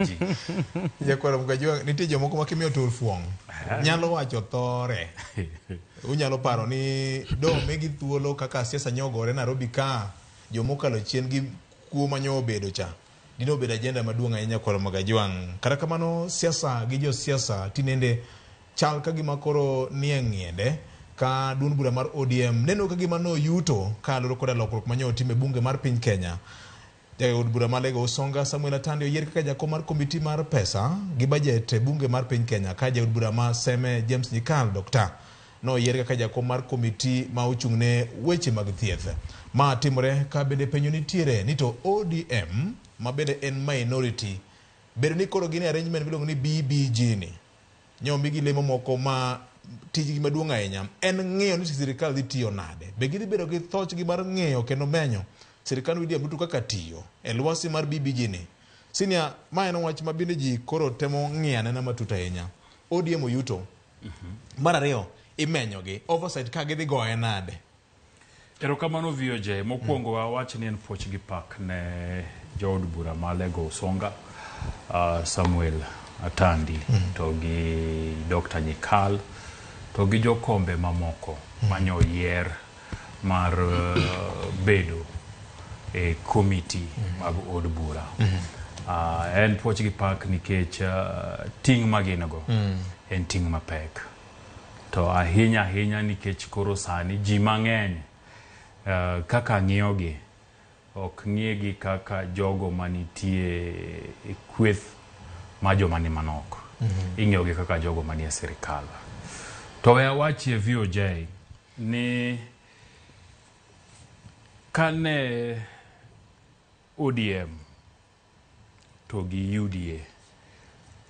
Ji. Nyakwar Mkajwang', nitie jomoko ma kimiyo tur fuong' nyalo wacho thore. Unyalo paro ni do migi thuolo kaka siasa nyogore Nairobi ka jomokalo chien gi kuo manyo obedo cha. Dine obedo agenda maduong' ahinya Nyakwar Mkajwang'. Kata kamano siasa gi josiasa tinende chal ka gima koro nie ng'iende ka duond bura mar ODM neno ka gima noyuto kaluwore koda lokruok manyo otim e bunge mar piny Kenya. Jaod bura ma Alego Usonga Samuel Atandi oyier kaka jakom mar komiti mar pesa gi bajet e bunge mar piny Kenya ka jaod bura ma Seme James Nyikal Dr. noyier kaka jakom mar komiti ma ochung' ne weche mag thieth. Ma timore ka bende penjo nitiere ni to ODM ma bende en minority bedo ni koro gin e arrangement miluongo ni BBG ni nyo omigi lemo moko ma tijgi maduong' ahinya en ng'iyo ni sirikal dhi tiyo nade. Be gidhi bedo gi thochgi mar ng'iyo kendo menyo sirikand William Ruto kaka tiyo e lwasi mar BBG ni. Senior, ma en wach ma bende ji koro temo ng'iyo anena matut ahinya. ODM oyuto. Mar ariyo, imenyogi. Oversight ka gidhi goye nade? Erokamano VOJ. Mokwongo wawach ni en puoch gi pak ne jood bura ma Alego Usonga, Samuel Atandi to gi Dr. Nyikal to gi jokombe mamoko manyo yier mar bedo e komiti mag od bura. En puoch gi pak nikech ting' ma gin go en ting' mapek. To ahinya ahinya nikech koro sani ji mang'eny kaka ng'iyogi ok ng'igi kaka jogo manitie e kweth ma joma ni manok. Ing'iyogi kaka jogo manie sirikal. To we awachie VOJ ni kane ODM to gi UDA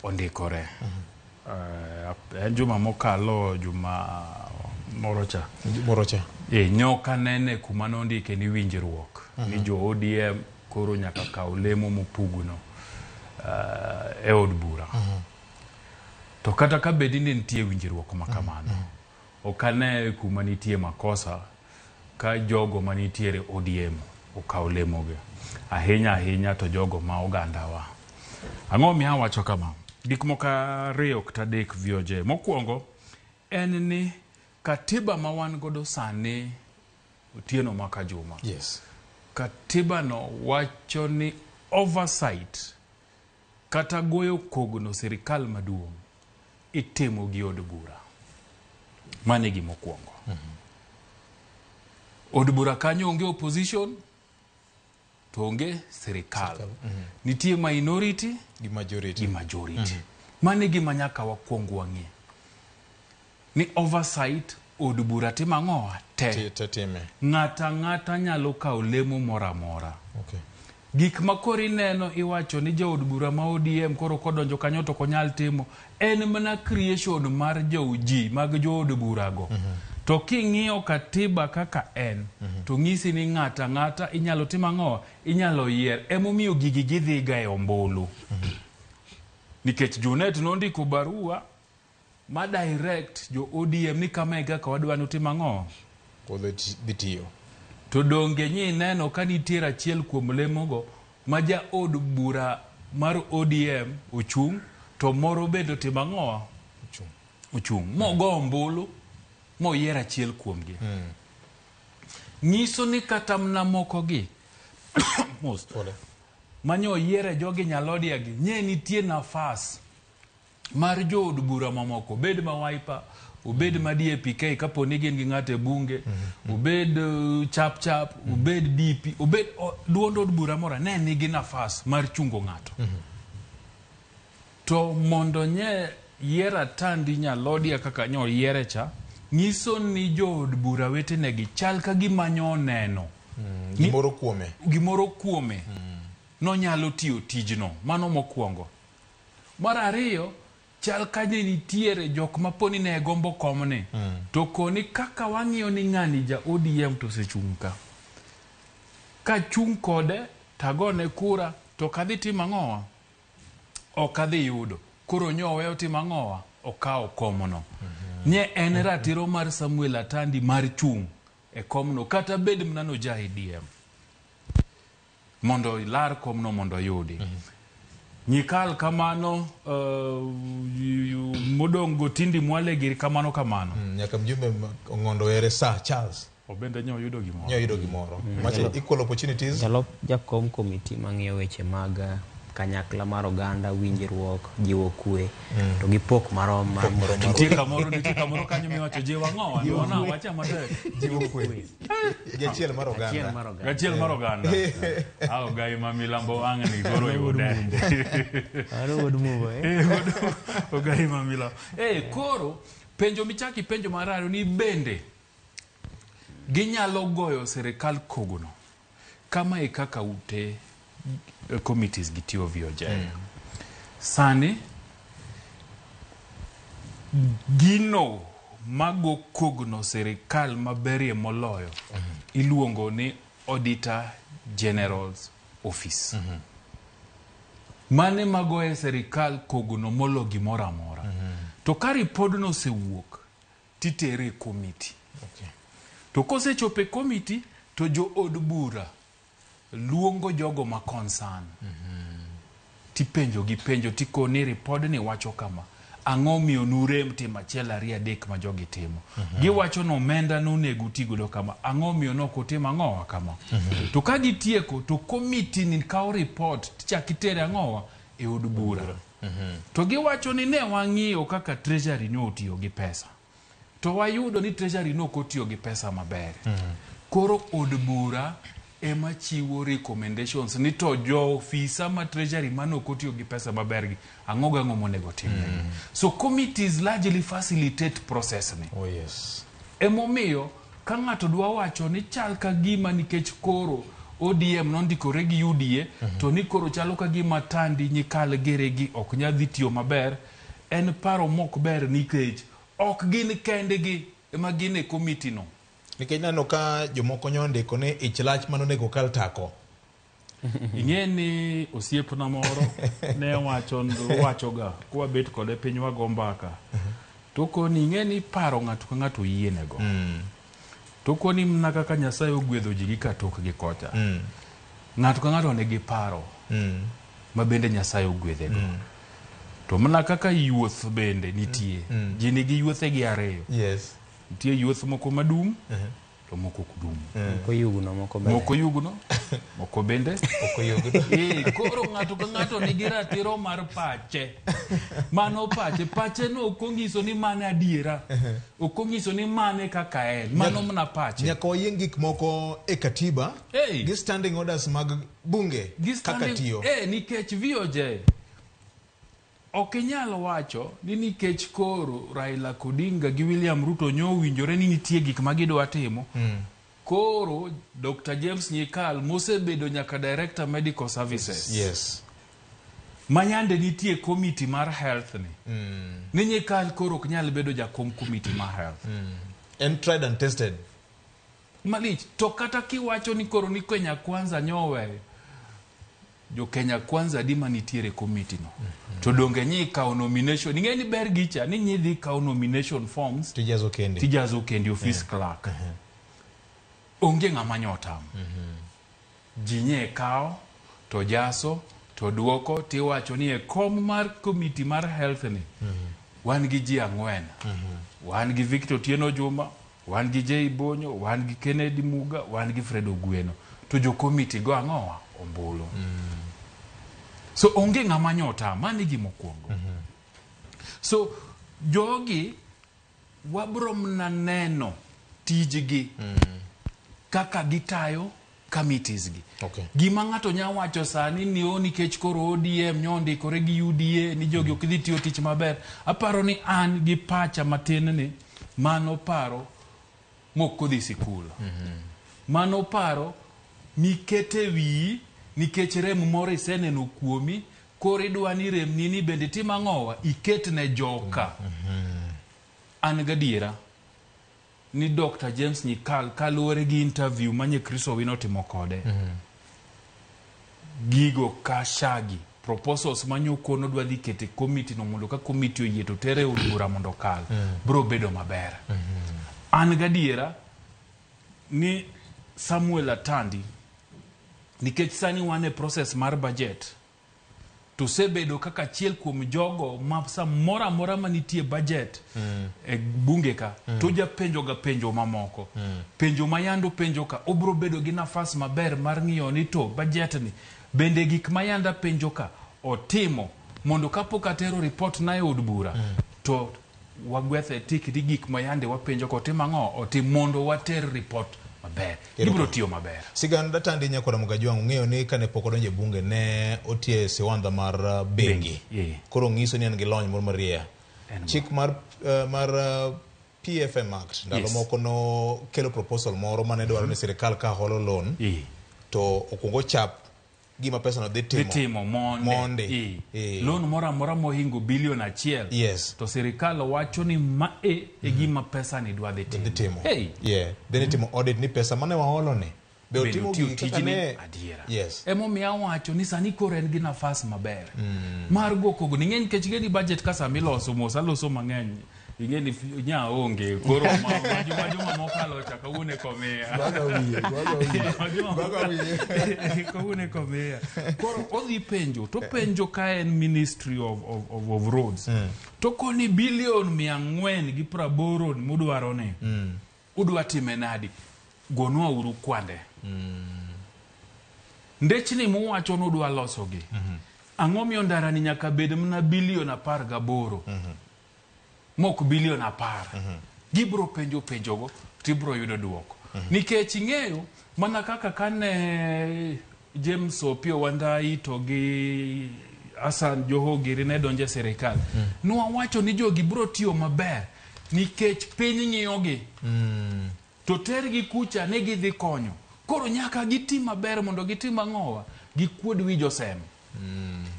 ondikore. En juma mokalo juma moro cha. Moro cha. E, nyoka nene kuma nondike ni winjruok ni jo ODM koro nyaka kaw lemo mopugno e od bura. To kata ka bedi ni nitie winjruok ma kamano, ok ane kuma nitie makosa ka jogo manitiere ODM okaw lemogi. Ahinya ahinya to jogo ma ogandawa. Ang'o miyo awacho kama? Gik moko ariyo kata adek VOJ. Mokwongo en ni katiba ma wan godo sani Otieno Maka Juma. Yes. Katiba no wacho ni oversight kata goyo kogno sirikal maduong' itimo gi od bura. Mano e gima okwongo. Od bura kanyo onge opposition to onge sirikal. Nitie minority Gi majority. gi majority. Mano e gima nyaka wakwong wang'e. Ni oversight od bura timo ang'owa? Te. Te time. Ng'ata ang'ata nyalo kawo lemo moro amora. Okay. Gik ma koro ineno iwacho ni jaod bura ma ODM koro kodonjo kanyo to ok onyal timo en mana creation mar jo ji mag jood burago. To king'iyo katiba kaka en to ng'isi ni ng'ata ang'ata inyalo timo ang'o? Inyalo yier. Emomiyo gigi gidhiga e ombulu. Nikech Junet nondiko barua ma direct jo ODM ni kama e kaka wadwa ni utim ang'o? Odhi dhi tiyo. To donge nyi neno ka nitiere achiel kuom lemogo ma jaod bura mar ODM ochung' to moro bende otimo ang'o? Ochung'. Ochung'. Mogo ombulu moyier achiel kuomgi. Nyiso ni kata mana moko gi mos Pole. manyo oyiere jogi Nyalodia gi nye nitie nafas mar jood bura mamoko obed ma Wiper obed ma DAPK kapo ni gin gi ng'ato e bunge obed chap chap obed DP obed duond od bura moro ne nigi nafas mar chungo ng'ato to mondo nye yier Atandi Nyalodia kaka nyo yiere cha nyiso ni jood bura wetenegi chal ka gima nyo neno Gimoro kuome. Gimoro kuome nonyalo tiyo tijno. Mano mokwongo. Mar ariyo, chal ka ne nitiere jok ma poni ne gombo komni to koni kaka wang'iyo ni ng'ani ja ODM to osechung' ka. Kachung' kode tagone kura to ok adhi timo ang'owa? Ok adhi yudo. Koro nyowe otimo ang'owa? Okawo komno. Nye en ratiro mar Samuel Atandi mar chung' e komno kata bed mana no ja ADM. Mondo ilar komno mondo oyudi. Nyikal kamano, modong' go Tindi Mwale giri kamano kamano. Nyaka mjumbe Ong'ondo Were Sir Charles. Obende nyo yudo gimoro. Nyo yudo gimoro. Mache equal opportunities. Jalop jakom komiti mang'iyo weche mag kanyakla mar oganda, winjruok, jiwo kwe, to gi pok marom mar Nitie kamoro kanyo miwacho jiwo ang'owa, nona wacha matek. Jiwo kwe. Gi achiel mar oganda. Achiel mar oganda. Gachiel mar oganda. Ao gai ma milambo ang' ni koro yude. Mano wuod Mumbo, eh? Ogai ma milambo. Koro penjo michaki penjo mar ariyo ni bende ginyalo goyo sirikal kogono kama e kaka ute committees gi tiyo VOJ. Sani gino mago kogno sirikal maberie moloyo iluongo ni Auditor General's Office. Mane magoye sirikal kogno molo gimoro amora. To ka ripodno osewuok titere e komiti. To kosechopo e komiti to jo od bura luongo jogo ma concern. Tipenjo gi penjo tikoni ripodni wacho kama. Ang'o miyo nurem timo achiel ariyo adek ma jogi timo? Giwacho ni omenda nonego uti godo kama. Ang'o miyo nok utim ang'owa kama? To ka gitieko to komiti ni kawo report tichak itere ang'owa e od bura. To giwacho ni ne wang'iyo kaka treasury ne otiyo gi pesa. To wayudo ni treasury ne ok otiyo gi pesa maber. Koro od bura ema chiwo recommendations ni to jo ofisa ma treasury mane ok otiyo gi pesa maber gi ang'o gang'o monego timnegi. So committees largely facilitate process ni. Oh yes. Emomiyo ka ng'ato dwa wacho ni chal ka gima nikech koro ODM nondikore gi UDA to ni koro chalo ka gima Tandi Nyikal Geregi ok nyal dhi tiyo maber, en paro mok ber nikech ok gin kendgi ema gin e komiti no. Nikech neno ka jomoko nyondiko ni ich lach manonego kal tako. Ing'e ni osiepna moro ne wacho ga kwabet kode piny wago mbaka. To koni ing'e ni paro ng'ato ka ng'ato oyienego. To koni mana kaka Nyasaye ogwedho ji gi katokgi kocha. Ng'ato ka ng'ato nigi paro ma bende Nyasaye ogwedhego. To mana kaka yuoth bende nitie. Ji nigi yuothegi ariyo. Nitie yuoth moko madum to moko ok dum. Moko yugno, moko ber. Moko yugno, moko bende Ok oyugno. Koro ng'ato ka ng'ato nigi ratiro mar pache. Mano pache, pache no ok onyiso ni mane adiera. Ok onyiso ni mane kaka en. Mano mana pache. Nyaka wayieng gik moko e katiba gi standing orders mag bunge Gi kaka tiyo. Nikech VOJ ok inyal wacho ni nikech koro Raila Odinga gi William Ruto nyo owinjore ni nitie gik ma gidwa timo. Koro Dr. James Nyikal mosebedo nyaka Director Medical Services. Manyande nitie committee mar health ni. Ni Nyikal koro ok nyal bedo jakom committee mar health. En tried and tested. Malich, to kata kiwacho ni koro ni Kenya Kwanza nyoweyo. Jo Kenya Kwanza di manitiere committee no. To donge nyi kawo nomination. Ing'e ni ber gicha ni nyi dhi kawo nomination forms Tijazo kendi. tijazo kendi office clerk. Onge ng'ama nyotamo. Ji nye kawo to jaso to duoko tiwacho ni e kom mar committee mar health ni wan gi ji ang'wen. Wan gi Victor Otieno Juma, wan gi Jay Bonyo, wan gi Kennedy Muga, wan gi Fred Ogweno. To jo committee go ang'owa? Ombulu. So onge ng'ama nyotamo, mano e gima okuongo. So jogi wabro mana neno tijgi kaka gitayo committees gi. Gima ng'ato nya wacho sani ni o nikech koro ODM nyo ondikore gi UDA ni jogi ok dhi tiyo tich maber. Aparo ni an gi pacha matin ni mano paro mok odhi sikul. Mano paro mikete wiyi nikech rem moro iseneno kuomi koro idwa ni remni ni bende tim ang'owa iket ne joka. An gadiera ni Dr. James Nyikal kaluwore gi interview manye Chris Owino otimo kode. Gigo kashagi proposals manyokono dwa dhi kete committee no mondo ka committee oyie to tere e od bura mondo okal bro bedo maber. An gadiera ni Samuel Atandi nikech sani wan e process mar budget To osebedo kaka achiel kuom jogo ma samoro amora manitie budget e bunge ka to japenjo ga penjo mamoko. Penjo ma yande openjo ka obiro bedo gi nafas maber mar ng'iyo ni to budget ni bende gik ma yande apenjo ka otimo mondo kapok atero report na e od bura to wagwethe tik ni gik ma yande wapenjo ka otim ang'o otim mondo water report maber. Gibiro tiyo maber. Sigand Atandi Nyakwar Mugajwang' ung'eyo ni kane pok odonjo e bunge ne otiyo e siwandha mar bengi. Bengi, Koro ng'iso ni en gi lony moro mariya. En Chik mar PFM Act ndalo moko nokelo proposal moro mane dwaro ni sirikal ka holo loan to okuongo chap gima pesa no dhi timo. Dhi timo monde. Loan moro amora mohingo bilion 1. Yes. To sirikal wacho ni ma e gima pesa ni dwa dhi timo. Hey. Yeah. Then itimo audit ni pesa mane waholo ni. Be otimo gigi kaka ne adiera. Yes. Emomiyo awacho ni sani koro en gi nafas maber. Mar go kogni ing'e nikech ing'e ni budget ka sama iloso mos aloso mang'eny. Ing'e ni nya onge koro ma juma mokalo cha kawuono e komiya. Gwaga wiye. Kawuono e komiya. Koro odhi penjo to penjo ka en Ministry of Roads. To koni bilion 480 mudwaro ni. Udwa time nadi? Gonwa uru kwande. Ndechni muwacho nudwa losogi. Ang'o miyo ndara ni nyaka bed mana bilion 18? Mok bilion 10. Gibro penjo penjogo tibro yudo duoko. Nikech ing'eyo mana kaka kane James Opiyo Wandayi to gi Hassan Joho giri ne donjo e sirikal. Nwawacho ni jogi bro tiyo maber nikech piny ng'iyogi. To tergi kucha ne gidhi konyo. Koro nyaka giti maber mondo gitim ang'owa, gikuod wi josem.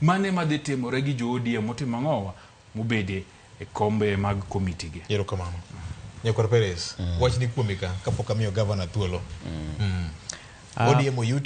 Mane madhi timore gi jo ODM motimo ang'owa, mobede e kombe mag komiti gi. Erokamano. Nyakwar Perez, wachni kuomi ka kapok amiyo gavana thuolo. ODM oyuto.